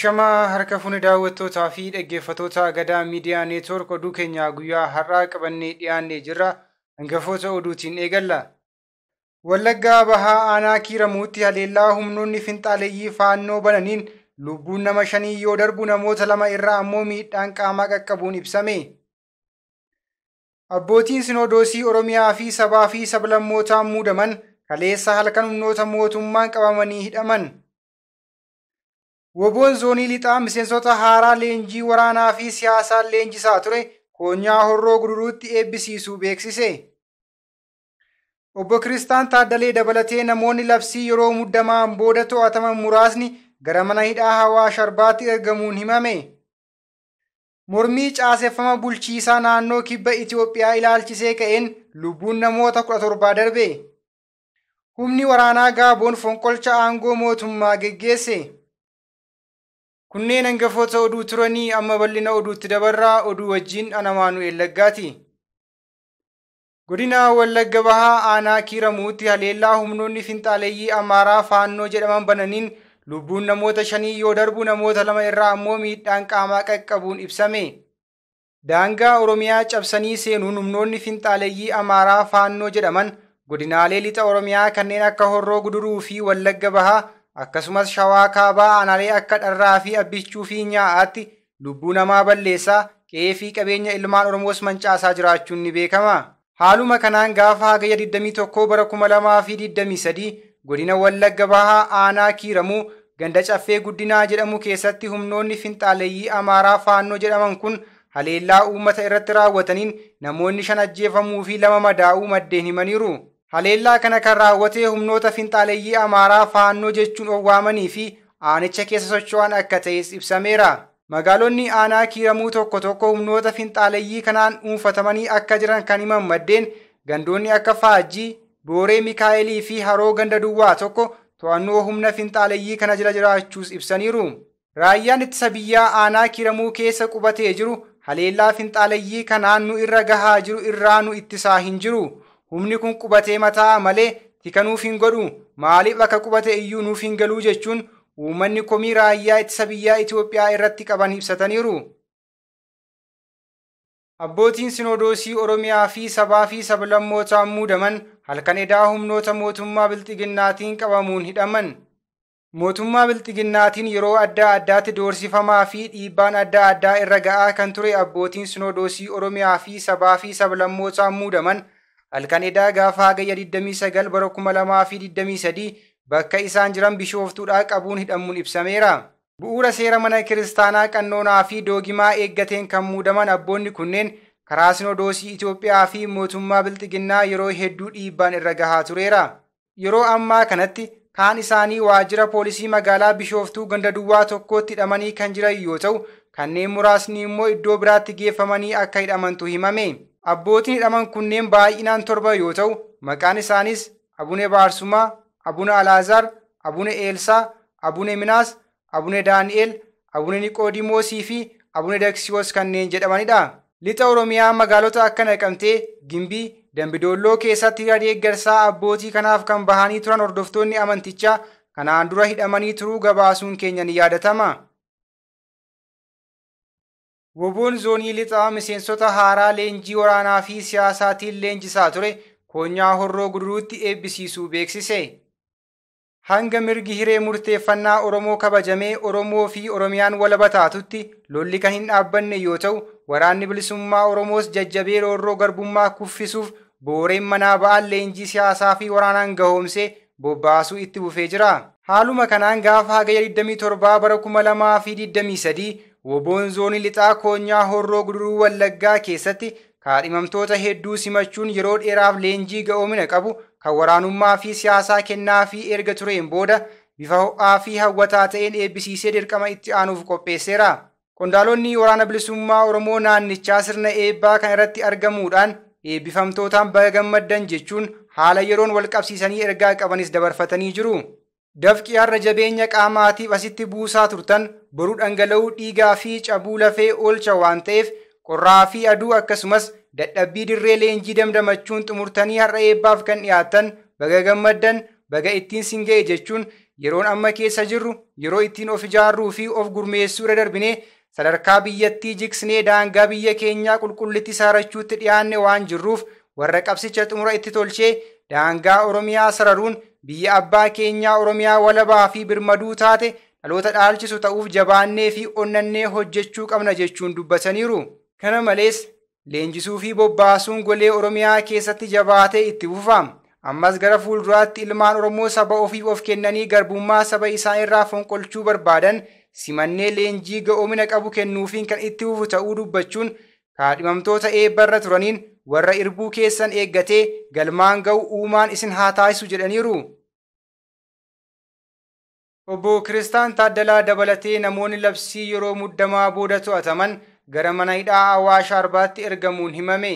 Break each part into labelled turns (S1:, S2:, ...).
S1: Ashamaa harka fuuni daawwattootaa fi dhaggeeffattoota Gadaa Miidiyaa Neetwoork oduu keenya guyyaa har'aa qabannee dhiyaannee jirra. Hangafoota oduutiin eegalla. Wallaggaa Bahaa Aanaa Kiiramuutti haleellaa humnoonni finxaaleeyyii faannoo bananiin lubbuun nama 5 yoo darbu namoota 2 irraa ammoo miidhaan qaamaa qaqqabuun ibsame. Abbootiin Sinodoosii Oromiyaa fi sabaa fi sablammootaan muudaman kaleessa halkan humnoota mootummaan qabamanii hidhaman. Woboon zoonii lixaa miseensota haaraa leenjii waraanaa fi siyaasaan leenjisaa ture koonyaa Horroo Guduruutti eebbisiisuu beeksise. Obbo Kiristaan Taaddalee dabalatee namoonni labsii yeroo muddamaan booda to'ataman muraasni gara mana hidhaa Hawaash Arbaatti ergamuun himame. Mormii caaseffama bulchiisaa naannoo kibba Itoophiyaa ilaalchisee ka'een lubbuun namoota 17 darbe. Humni waraanaa Gaaboon fonqolcha aangoo mootummaa geggeesse. Kunneen hangafoota oduu turanii amma bal'ina oduutti dabarraa oduu wajjin ana Maanu'eel Laggaati. Godina Wallagga Bahaa Aanaa Kiiramuutti haleellaa humnoonni finxaaleeyyii Amaaraa Faannoo jedhaman bananiin lubbuun namoota 5 yoo darbu namoota 2 irraa ammoo miidhaan qaamaa qaqqabuun ibsame. Daangaa Oromiyaa cabsanii seenuun humnoonni finxaaleeyyii Amaaraa Faannoo jedhaman godinaalee lixa Oromiyaa kanneen akka Horroo Guduruu fi Wallagga Bahaa akkasumas Shawaa Kaabaa aanaalee akka Dharraa fi Abbichuu fi Nyaa'aatti lubbuu namaa balleessaa qe'ee fi qabeenya ilmaan Oromoos mancaasaa jiraachuun ni beekama. Haaluma kanaan gaafa hagayya 21 bara 2023 godina Wallagga Bahaa Aanaa Kiiramuu ganda Caffee Guddinaa jedhamu keessatti humnoonni finxaaleeyyii Amaaraa Faannoo jedhaman kun haleellaa uummata irratti raawwataniin namoonni 5 ajjeefamuu fi 2 madaa'uu maddeen himaniiru. Haleellaa kana kan raawwate humnoota finxaaleeyyii Amaaraa Faannoo jechuun of waamanii fi aanicha keessa socho'an akka ta'es ibsameera. Magaalonni aanaa Kiiramuu tokko tokko humnoota finxaaleeyyii kanaan dhuunfatamanii akka jiran kan himan maddeen gandoonni akka Faajjii, Booree Mikaa'elii fi Haroo ganda duwwaa tokko to'annoo humna finxaaleeyyii kana jala jiraachuus ibsaniiru. Raayyaan ittisa biyyaa aanaa Kiiramuu keessa qubatee jiru haleellaa finxaaleeyyii kanaan nu irra gahaa jiru irraa nu ittisaa hin jiru. Humni kun qubatee mataa malee tika nuuf hin godhu. Maaliif akka qubate iyyuu nuuf hin galuu jechuun uummanni komii raayyaa ittisa biyyaa Itoophiyaa irratti qaban ibsataniiru. Abbootiin Sinodoosii Oromiyaa fi sabaa fi sablammootaan muudaman halkan edaa humnoota mootummaa Bilxiginnaatiin qabamuun hidhaman. Mootummaa Bilxiginnaatiin yeroo adda addaatti doorsifamaa fi dhiibbaan adda addaa irra ga'aa kan ture abbootiin Sinodoosii Oromiyaa fi sabaa fi sablammootaan muudaman halkan edaa gaafa hagayya 29 bara 2023 bakka isaan jiran Bishooftuudhaa qabuun hidhamuun ibsameera. Bu'uura seera mana kiristaanaa qannoonaa fi doogimaa eeggateen kan muudaman abboonni kunneen karaa Sinodoosii Itoophiyaa fi mootummaa Bilxiginnaa yeroo hedduu dhiibbaan irra gahaa tureera. Yeroo ammaa kanatti kaan isaanii waajjira poolisii magaalaa Bishooftuu ganda duwwaa tokkotti hidhamanii kan jiran yoo ta'u, kanneen muraasni immoo iddoo biraatti geeffamanii akka hidhamantu himame. Abbootiin hidhaman kunneen baay'inaan 7 yoo ta'u, maqaan isaanis Abune Baarsumaa, Abune Alaazaar, Abune Eelsaa, Abune Minaas, Abune Daani'el, Abune Niqoodimoosii fi Abune Daksiyoos kanneen jedhamanidha. Lixa Oromiyaa magaalota akka Naqamtee, Gimbii, Dambidolloo keessatti hiriira deeggarsaa abbootii kanaaf kan bahanii turan hordoftoonni amantichaa kanaan dura hidhamanii turuu gabaasuun keenya ni yaadatama. Woboon zoonii lixaa miseensota haaraa leenjii waraanaa fi siyaasaatiin leenjisaa ture koonyaa Horroo Guduruutti eebbisiisuu beeksise. Hanga mirgi hiree murteeffannaa Oromoo kabajamee Oromoo fi Oromiyaan walaba taatutti lolli kan hin dhaabbanne yoo ta'u, waraanni bilisummaa Oromoos jajjabee roorroo garbummaa kuffisuuf booreen manaa ba'an leenjii siyaasaa fi waraanaan gahoomsee bobbaasuu itti bufee jira. Haaluma kanaan gaafa hagayya 27 bara 2023 Woboon zoonii lixaa koonyaa Horroo Guduruu Wallaggaa keessatti kaadhimamtoota hedduu simachuun yeroo dheeraaf leenjii ga'oomina qabu kan waraanummaa fi siyaasaa kennaa fi erga tureen booda bifa ho'aa fi hawwataa ta'een eebbisiisee dirqama itti aanuuf qopheesseera. Qondaalonni waraana bilisummaa Oromoo naannichaa sirna eebbaa kan irratti argamuudhaan eebbifamtootaan baga gammaddan jechuun haala yeroon wal qabsiisanii ergaa qabanis dabarfatanii jiru. Dafqi har'a jabeenya qaamaatiif asitti buusaa turtan boruu dhangala'uu dhiigaa fi cabuu lafee oolcha waan ta'eef qorraa fi aduu akkasumas dadhabbii dirree leenjii damdamachuun xumurtanii har'a eebbaaf kan dhiyaatan baga gammaddan baga ittiin sin ga'e jechuun Yeroon amma keessa jirru yeroo ittiin of ijaarruu fi of gurmeessuu irra darbinee sadarkaa biyyattii jigsinee daangaa biyya keenyaa qulqullitti sarachuutti dhiyaanne waan jirruuf warra qabsicha xumura itti tolchee daangaa Oromiyaa sararuun biyya abbaa keenyaa Oromiyaa walabaa fi birmaduu taate dhaloota dhaalchisu ta'uuf jabaannee fi onnannee hojjechuu qabna jechuun dubbataniiru. Kana malees leenjisuu fi bobbaasuun golee Oromiyaa keessatti jabaatee itti fufa. Ammas gara fuulduraatti ilmaan Oromoo saba ofiif of kennanii garbummaa saba isaan irraa fonqolchuu barbaadan simannee leenjii ga'oomina qabu kennuufiin kan itti fufu ta'uu dubbachuun kaadhimamtoota eebbarra turaniin warra irbuu keessan eeggatee galmaan ga'u uumaan isin haa taasisu jedhaniiru. Obbo Kiristaan Taaddalaa dabalatee namoonni labsii yeroo muddamaa booda to'ataman gara mana hidhaa Awaash Arbaatti ergamuun himame.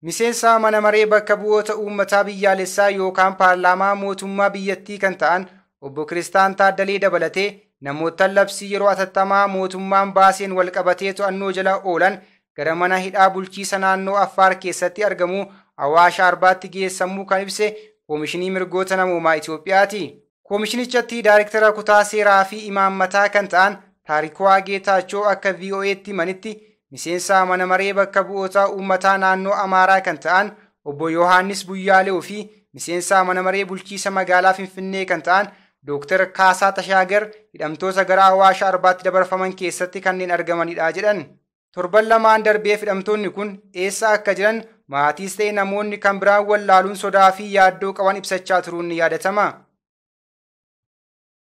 S1: Miseensa mana maree bakka bu'oota uummataa biyyaalessaa yookaan paarlaamaa mootummaa biyyattii kan ta'an obbo Kiristaan Taaddalee dabalatee namoota labsii yeroo atattamaa mootummaan baaseen walqabatee to'annoo jala oolan gara mana hidhaa bulchiisa naannoo Affaar keessatti argamu Awaash Arbaatti geessamuu kan ibse Koomishinii Mirgoota Namoomaa Itoophiyaati. Koomishinichatti daayirektara kutaa seeraa fi imaammataa kan ta'an Taarikuwaa Geetaachoo akka VOA'tti himanitti miseensa mana maree bakka bu'oota uummataa naannoo Amaaraa kan ta'an obbo Yohaannis Buyyaalew fi miseensa mana maree bulchiisa magaalaa Finfinnee kan ta'an Dooktar Kaasaa Tashaagar hidhamtoota gara Awaash Arbaatti dabarfaman keessatti kanneen argamanidha jedhan. Torban lamaan darbeef hidhamtoonni kun eessa akka jiran maatiis ta'e namoonni kan biraan wallaaluun sodaa fi yaaddoo qaban ibsachaa turuun ni yaadatama.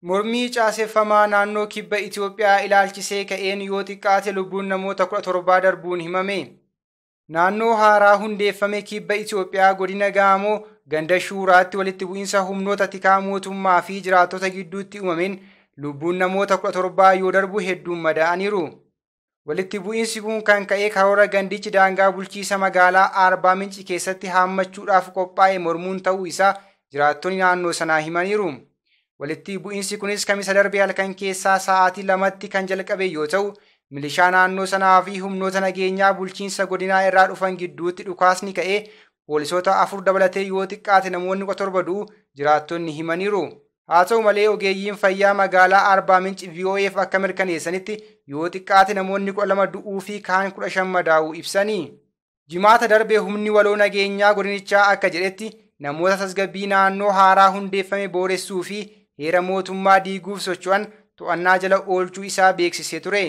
S1: Mormii caaseffamaa naannoo kibba Itoophiyaa ilaalchisee ka'een yoo xiqqaate lubbuun namoota 17 darbuun himame. Naannoo haaraa hundeeffame kibba Itoophiyaa godina Gaamoo ganda Shuuraatti walitti bu'iinsa humnoota tikaa mootummaa fi jiraattota gidduutti uumameen lubbuun namoota 17 yoo darbu hedduun madaa'aniiru. Walitti bu'iinsi kun kan ka'e karoora gandichi daangaa bulchiisa magaalaa Arbaa Minci keessatti haammachuudhaaf qophaa'e mormuun ta'uu isaa jiraattonni naannoo sanaa himaniiru. Walitti bu'iinsi kunis kamisa darbe halkan keessaa sa'aatii 2tti kan jalqabe yoo ta'u, milishaa naannoo sanaa fi humnoota nageenyaa bulchiinsa godinaa irraa dhufan gidduutti dhukaasni ka'ee poolisoota 4 dabalatee yoo xiqqaate namoonni 17 du'u jiraattonni himaniiru. Haa ta'u malee ogeeyyiin fayyaa magaalaa Arbaa Minci VOAf akka mirkaneessanitti yoo xiqqaate namoonni 12 du'uu fi kaan 15 madaa'uu ibsanii. Jimaata darbe humni waloo nageenyaa godinichaa akka jedhetti namoota tasgabbii naannoo haaraa hundeeffame booressuu fi heera mootummaa diiguuf socho'an to'annaa jala oolchuu isaa beeksisee ture.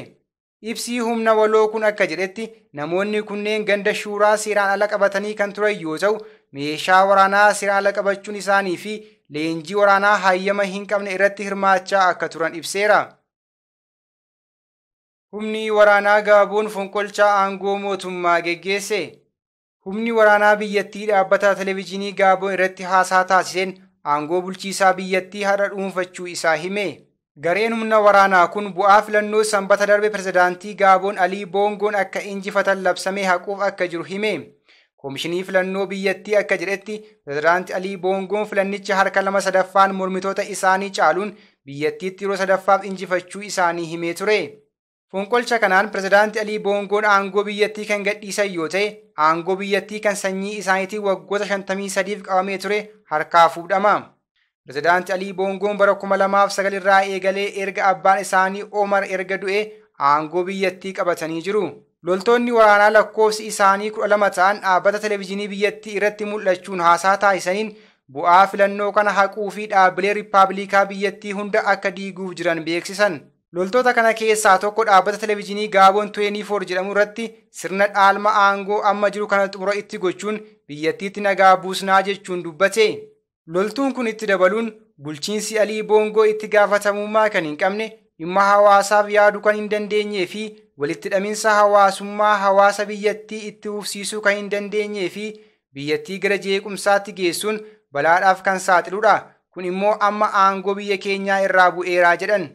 S1: Ibsii humna waloo kun akka jedhetti namoonni kunneen ganda Shuuraa seeraan ala qabatanii kan turan yoo ta'u, meeshaa waraanaa seeraan ala qabachuun isaanii fi leenjii waraanaa hayyama hin qabne irratti hirmaachaa akka turan ibseera. Humni waraanaa Gaaboon fonqolchaa aangoo mootummaa geggeesse. Humni waraanaa biyyattii dhaabbata televezyiinii Gaaboon irratti haasaa taasiseen aangoo bulchiisaa biyyattii har'a dhuunfachuu isaa hime. Gareen humna waraanaa kun bu'aa filannoo sanbata darbe pirezidaantii Gaaboon Alii Boongoon akka injifatan labsamee haquuf akka jiru hime. Koomishinii filannoo biyyattii akka jedhetti pirezidaantii Alii Boongoon filannicha harka 2/3 mormitoota isaanii caaluun biyyattiitti yeroo sadaffaaf injifachuu isaanii himee ture. Fonqolcha kanaan pirezidaantii Alii Boongoon aangoo biyyattii kan gadhiisan yoo ta'e, aangoo biyyattii kan sanyii isaaniitiin waggoota 53f qabamee ture harkaa fuudhama. Pirezidaantii Alii Boongoon bara 2009 irraa eegalee erga abbaan isaanii Omar erga du'e aangoo biyyattii qabatanii jiru. Loltoonni waraanaa lakkoofsi isaanii 12 ta'an dhaabbata televezyiinii biyyattii irratti mul'achuun haasaa taasisaniin bu'aa filannoo kana haquu fi dhaabbilee riippaabilikaa biyyattii hunda akka diiguuf jiran beeksisan. Loltoota kana keessaa tokko dhaabbata televezyiinii Gaaboon 24 jedhamu irratti sirna dhaalma aangoo amma jiru kana xumura itti gochuun biyyattiitti nagaa buusnaa jechuun dubbate. Loltuun kun itti dabaluun bulchiinsi Alii Boongoo itti gaafatamummaa kan hin qabne, dhimma hawaasaaf yaaduu kan hin dandeenyee fi walitti hidhaminsa hawaasummaa hawaasa biyyattii itti fufsiisuu kan hin dandeenyee fi biyyattii gara jeequmsaatti geessuun balaadhaaf kan saaxiludha. Kun immoo amma aangoo biyya keenyaa irraa bu'eeraa jedhan.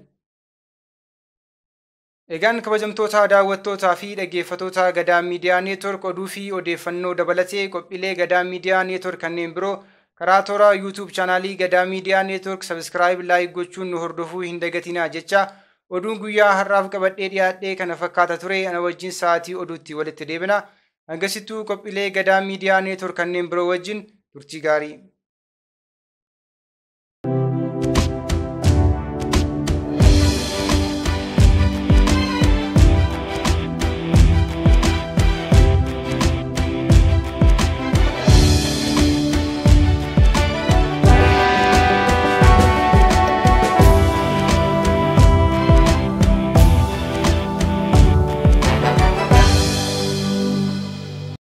S1: Egaan kabajamtoota daawwattootaa fi dhaggeeffattoota Gadaa Miidiyaa Neetwork oduu fi odeeffannoo dabalatee qophiilee Gadaa Miidiyaa Neetwork kanneen biroo karaa toora YouTube chaanaalii Gadaa Miidiyaa Neetwork sabiskiraayib laayik gochuun nu hordofuu hin dagatinaa jecha oduun guyyaa har'aaf qabadhee dhiyaadhee kana fakkaata ture. Ana wajjin sa'aatii oduutti walitti deebina. Hangasittuu qophiilee Gadaa Miidiyaa Neetwork kanneen biroo wajjin turtii gaarii.